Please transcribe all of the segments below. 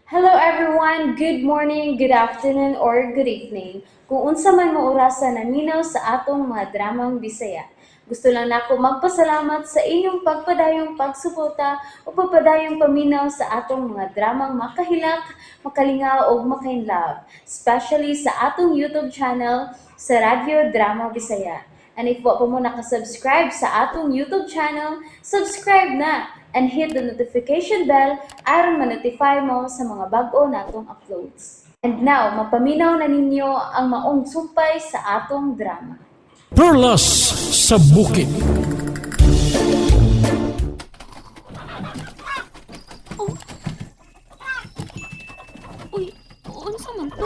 Hello everyone! Good morning, good afternoon, or good evening. Kung unsa man mo orasa naminaw sa atong mga dramang Bisaya. Gusto lang nako magpasalamat sa inyong pagpadayong pagsuporta o pagpadayong paminaw sa atong mga dramang makahilak, makalingaw ug makainlove, especially sa atong YouTube channel sa Radyo Drama Bisaya. And if wa pa mo nakasubscribe sa atong YouTube channel, subscribe na and hit the notification bell aron ma-notify mo sa mga bag-o natong uploads. And now, mapaminaw na ninyo ang maong sumpay sa atong drama. Perlas sa Bukid. Oh. Uy, unsa man to?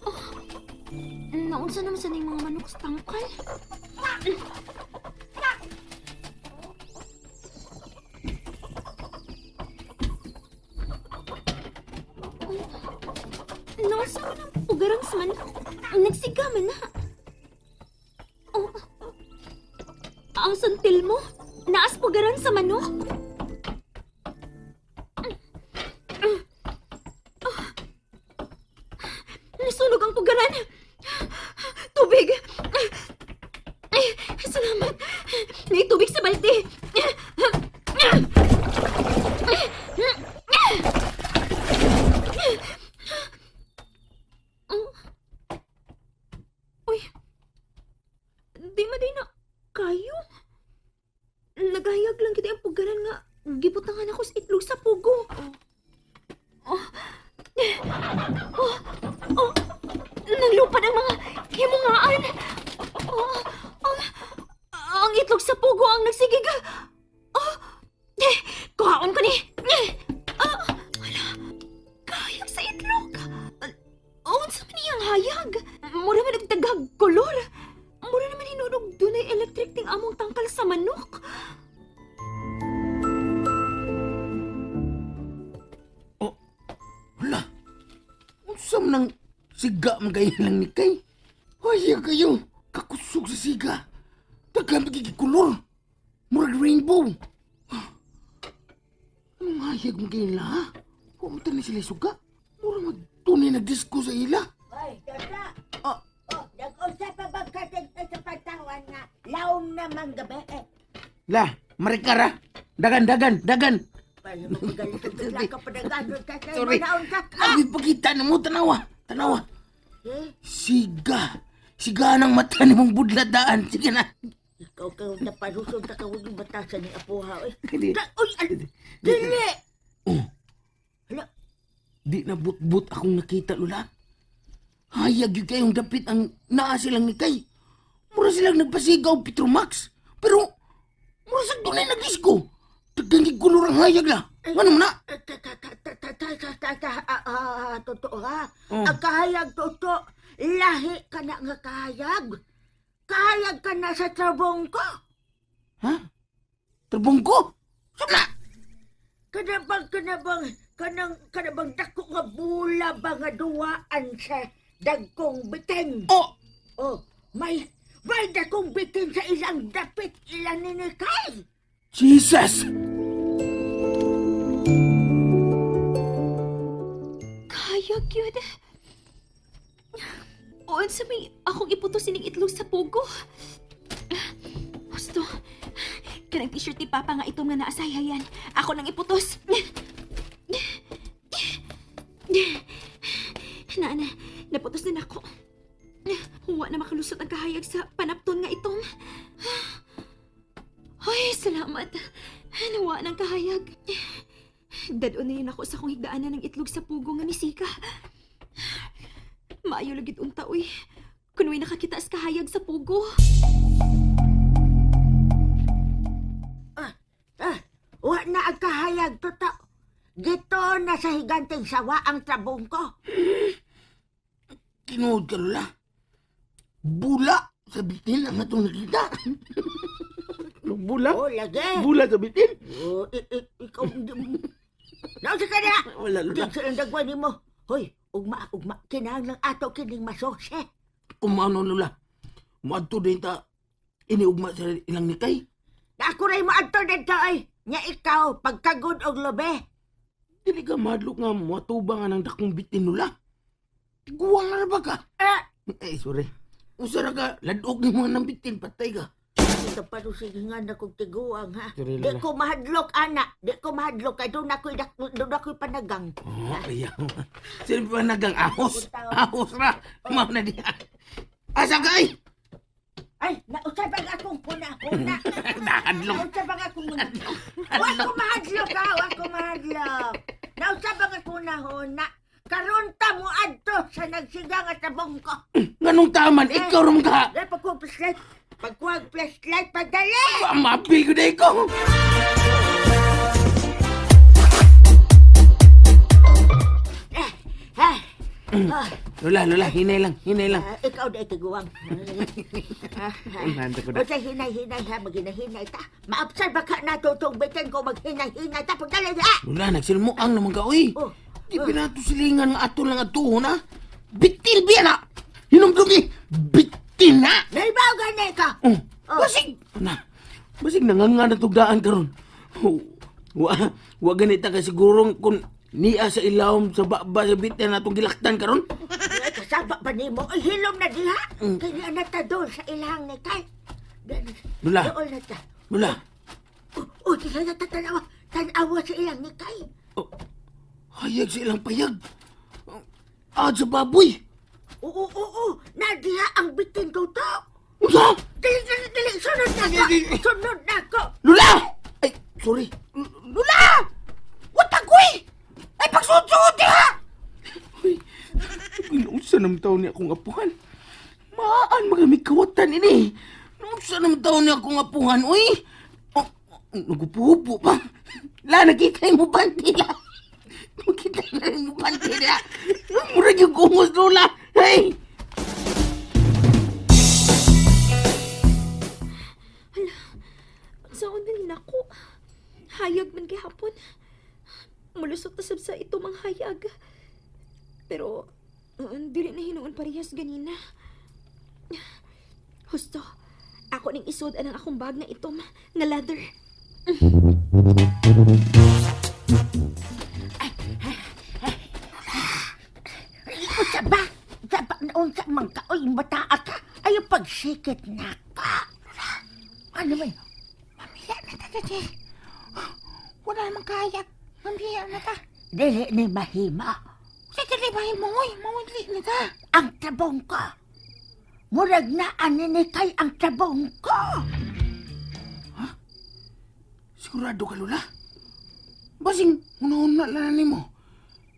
Oh. Naunsa naman sa ning mga manok sa tangkal? Oh. Naunsa man ang pugarang sa manok? Nagsiga man na. Oh. Ang suntil mo? Naas pugaran sa manok? Nasunog ang pugaran! Tubig! Ay, salamat! May tubig sa balde! Uy! Di ma na kayo? Nagahayag lang kita ang pugaran nga gibutangan ako sa itlog sa pugo. Oh. Oh, oh, naglupad ang mga himungaan. Oh, ang itlog sa pugo ang nagsigig. Oh, eh, kuhaon ko ni. Eh, ah, wala, kahayag sa itlog. Oh, unsa man iyang hayag? Mura man og tagag kolor. Mura naman hinunog dunay electric ting among tangkal sa manok. Oh, hala. Unsa man ang siga man kayo lang ni kay? Ay, kayo. Kakusog sa siga. Daghan pa kolor. Murag rainbow. Ah, anong hayag man kayo nila, ha? Huwag mo tanin sila suga. Mura magtunay na disco sa ila. Ay, tata. Ah. Oh, nag-unsa pa bang katig sa patawan nga laom naman gabi eh. La, marikara. Dagan, dagan, dagan. Para magalit ang ka padagano tata. Sorry. Manaon ka ka. Abi pagkita na mo, tanawa. Tanawa. Eh, Siga. Siga ng mata ni mong budladaan. Sige na. ikaw ka naparusod ka kawag yung batasan ni Apuha. Eh. Dili. Uy, dili. Oh. Hala, Di na but-but akong nakita, Lula. Hayag yun kayong dapit ang naa silang ni Kay. Mura silang nagpasigaw, Petromax. Pero, mura sa dunay nag-disco. Tagang gigulor ang hayag la. Ano mo na? eh, ta ta ta ta ta ta ta ta ta ah, ah, totoo ha. Oh. Ang kahayag totoo. Lahi ka na nga kahayag. Kahayag ka na sa trabong ko. Ha? Trabong ko? Saan na? Kanabang, kanabang, kanang, kanabang dako nga bula ba nga duwaan sa dagkong bitin. Oh! Oh, may dakong bitin sa ilang dapit ilang ninikay. Jesus! Kahayag yun. Unsa may akong iputos sining itlog sa pugo. Gusto. Kanang t-shirt ni Papa nga itom nga naasayayan. Ako nang iputos. Na, na, naputos na nako. Huwa na makalusot ang kahayag sa panapton nga itom. Ay, salamat. Nawa ng kahayag. Dadon na yun ako sa kong higdaanan ng itlog sa pugo nga misika. Maayo lagid unta uy. Kunoy nakakita sa kahayag sa pugo. Ah, ah, wa na ang kahayag totoo. Gito na sa higanting sawa ang trabong ko. Tinuod ka, Lula. Bula sa bitin ang atong nakita. Bula? Oh, lagi. Bula sa bitin? Oh, ikaw, hindi mo. Nausa ka na! Wala, Lula. Kinsa ang dagwan nimo? Hoy, ugma, ugma, kinahanglang ato kining masose. Kumano, Lula. Muadto din ta iniugma sa ilang nikay. Na ako rin mo adto dito ay. Nya ikaw, pagkagod og lobe. Dili ka madlok nga moatubang nga ng dakong bitin, Lola. Tiguang na ba ka? Ah! Eh, sorry. Usa ra ka, ladok ni mga nang bitin, patay ka. Ito pa rin sige nga na kong tiguang ha. Sorry, Di Lola. ko mahadlok, ana. Di ko mahadlok. Kay doon ako'y panagang. Oh, ayaw. Sino pa nagang ahos? Ahos ra. Mao na diha. Asa ka ay? Ay, nausap ang akong huna-huna. Nahadlok. Nausap ang akong huna. Wa ko mahadlok ha, wa ko mahadlok. Nausap ang akong huna-huna. Karon ta mo adto sa nagsiga nga tabong ko. Nganong taman, ikaw ram ka. Dahil pagkuha flashlight, pagkuha flashlight, padali! Wa maapil ko dahil ko. Eh, eh, ah, Lola, Lola, hinay lang, hinay lang. ah, ikaw na itiguang. Unahan ko na. O sa hinay-hinay ha, maghinay-hinay ta. Maabsar baka natutong bitin ko maghinay-hinay ta. Pagdali ha! Lola, nagsilmuang naman ka, oy. Oh, Di pinato silingan nga ato lang atuhon, ha? Bitil biya na! Hinumdumi, bitil na! Naibaw gani ka! Oh, Oh. basig! Na, basig nanganga na tugdaan karon. Oh, wa, wa ganita ka siguro kung niya sa ilawom sa baba sa bitin na atong gilaktan karon. Ay, kasaba pa nimo. Ay, hilom na diha. Kaya na ta doon sa ilang ni Kay. Lula. Doon na ta. Lola, Oh, oh, di na ta tanawa. Tanawa sa ilang ni Kay. oh, hayag sa ilang payag. Ah, sa baboy. Oo, oo, oo. Na diha ang bitin ko to. Unsa? Dali, dali, dali. Sunod na ko. Sunod na ko. Lula! Ay, sorry. Lula! What agoy? Ay, pagsuot-suot diha! Uy, ginuunsa naman taon niya akong apuhan. Maan magamit kawatan ini. Naunsa naman taon niya akong apuhan, uy. Oh, oh, nagupuhupo pa. La, nakita mo panty la. Nakita na rin mo panty la. Murag yung gungos, Lola. Hey! Unsaon man nako? Hayag man gihapon. Mulusot na sab sa ito mang hayag. Pero dili na hinuon parehas ganina. Husto, ako ning isod anang akong bag na itom nga leather. Ay, unsa ba? Unsa ba? Unsa man ka? Uy, bataa ka. Ay, pagsikit na ka. Ano man? Mamiya na ta, dati. Wala naman kaya. Mamiya na ta. Dili ni mahima. Sa dili ba mo, uy? Mawidli na ta. Ang tabong ko. Murag na aninikay ang tabong ko. Sigurado ka, Lola? Basing, una-una lang na mo.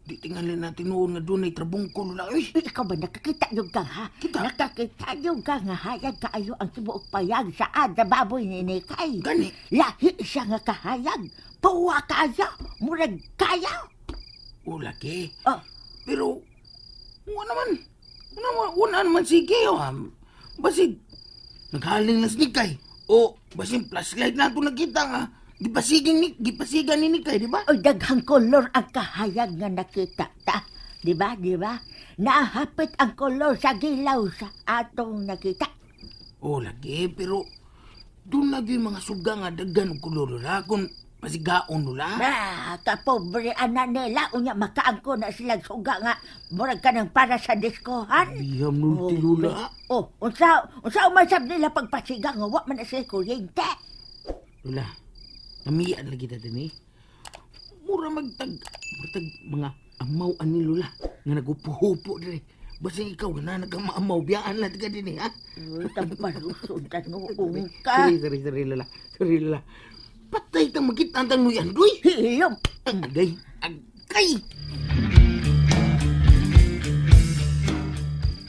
Di tingalin natin noon nga doon ay trabong ko, Lola. Uy, Uy, ikaw ba nakakita yung kang ha? Kita. Nakakita yung kang nga hayag kaayo ang tibuok payag sa ada baboy ni Nikay. Gani. Lahi siya nga kahayag. Puwa kaayo. Murag kaya. O, laki. Oh, Pero, wala naman. Wala naman, wala naman sige, oh. Basig, naghaling na si Nikay. O, basing flashlight na ito nakita nga. Gipasiging ni, gipasigan ni Nikay, di ba? oy, daghang kolor ang kahayag nga nakita ta. Di ba, di ba? Nahapit ang kolor sa gilaw sa atong nakita. O, lagi, pero, doon lagi mga suga nga daghan og kolor, Lola. Kung pasigaon, Lola. Ah, kapobre ana nila unya makaangko na sila suga nga murag ka ng para sa diskohan. Biham nun, ti Lola. Oh, unsa unsa man sab nila pagpasiga nga wa man na sila kuryente. Lola, namiyan lagi ta din eh. Mura magtag, magtag mga amaw ani Lola nga nagupuhupo dire. Basta ikaw na nagamaamaw biyaan lang ka din eh, ha? Uy, tampalusod ka noong ka. Sorry, sorry, sorry Lola. Sorry Lola. Patay tang makita ang nuyan, doy. Hilom. Agay, agay.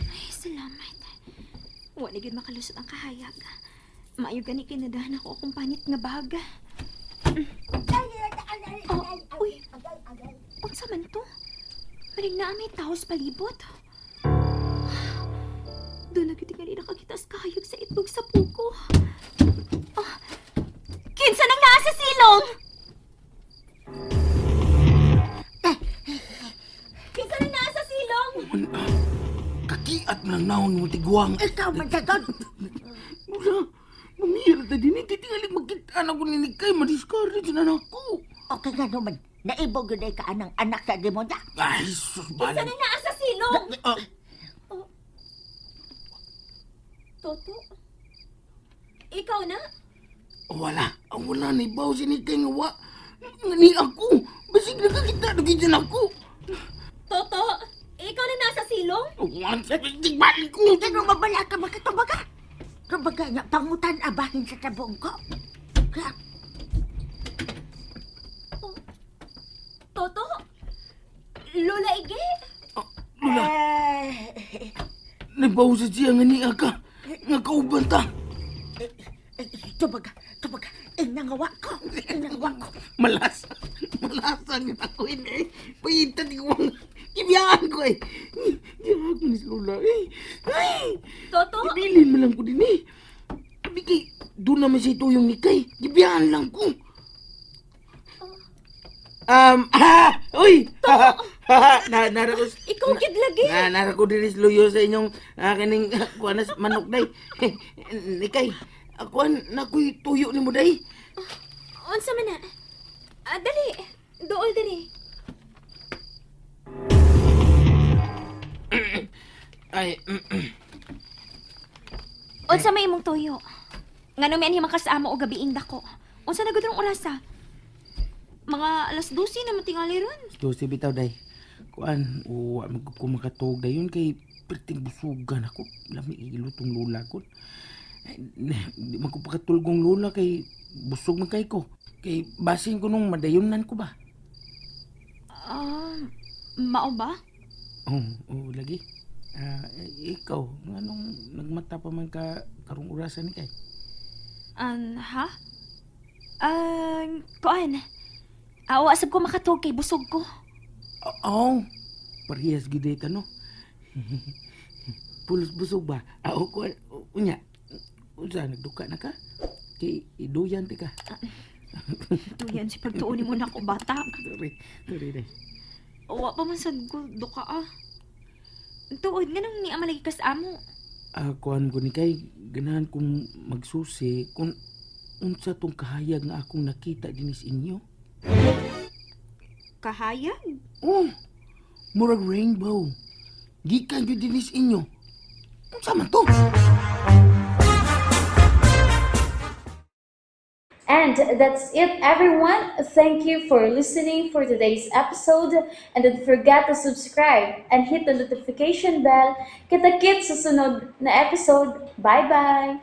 Ay, salamat. Wala gyud makalusot ang kahayag. Maayo gani kay nadahan ako akong panit nga bag. Oh, uy. Unsa man to? Maring naa may tao sa palibot. Doon na gyud tingali nakakita sa kahayag sa itlog sa puko. Ah, kinsa nang naa sa silong? Kinsa nang naa sa silong? Kakiat mo lang naon mo tiguang. Ikaw man sagod. Lola, mamiyal ta din eh. Titingali magkita na ko ni Nikay. Madiscourage na nako. Okay nga naman. Naibog yun ay kaanang anak sa demonya. Ay, sus, Kinsa balag. na naa sa silong? Ah, Toto? Ikaw na? wala. Ah, wala na ibaw si Nikay nga wa. Nga ni ako. Basig nakakita na gid ako. Toto? Ikaw na nasa silong? Wala sa balik ko. Ano mabala ka makatubaga? Kumbaga nga, pangutan abahin sa tabong ko. Kaya, Toto? Lola Ige? Lola, eh, naibaw sa siya nga ni aka. Nga kauban ta. eh, tubaga, tubaga, inangawa ko, inangawa ko. Malasa. Malasa nga ako ini. Payitan ko ang ibiyaan ko eh. Gihag mo ni si Lola eh. Ay! Toto? Ibilin mo lang ko din eh. Abi kay, doon naman sa ito yung nikay. Gibiyaan lang ko. Ah, uy! Na, nara ko, Ikaw gid lagi. na, nara ko diri sa luyo sa inyong kining kuan na manok day. Nikay, kuan na ko'y tuyo ni mo day. Unsa man na? Ah, dali. Dool diri. Ay, Unsa may imong tuyo? Ngano may anhi makasama og gabiing dako? Unsa na gud ang orasa? Mga alas 12 na matingali ron. Dose bitaw day. Kuan, uwa man ko makatuog dayon kay perting busugan ako. Lami gilutong lola ko. Ay, di man ko pakatulgong lola kay busog man kay ko. Kay basin ko nung madayonan ko ba. Ah, mao ba? Oh, oh lagi. Ah, eh, ikaw, nganong nagmata pa man ka karong orasan ni kay? An, ha? Ah, kuan. Awa asab ko makatuog kay busog ko. Oo. Oh, parehas gid ta no. Pulos busog ba? Ah, oh, kuan, unya. Unsa nagduka na ka? Kay iduyan ti ka. Duyan si pagtuon mo na ko bata. Sorry, sorry day. Wa pa man sad ko duka ah. Tuod nganong ni amalagi kas amo. Ah, kuan ko ni kay ganahan kong magsusi kung unsa tong kahayag nga akong nakita dinis inyo. Kahayag? Oh, murag rainbow. Gikan gyud dinis inyo. Unsa man to? And that's it, everyone. Thank you for listening for today's episode. And don't forget to subscribe and hit the notification bell. Kita-kits sa sunod na episode. Bye-bye!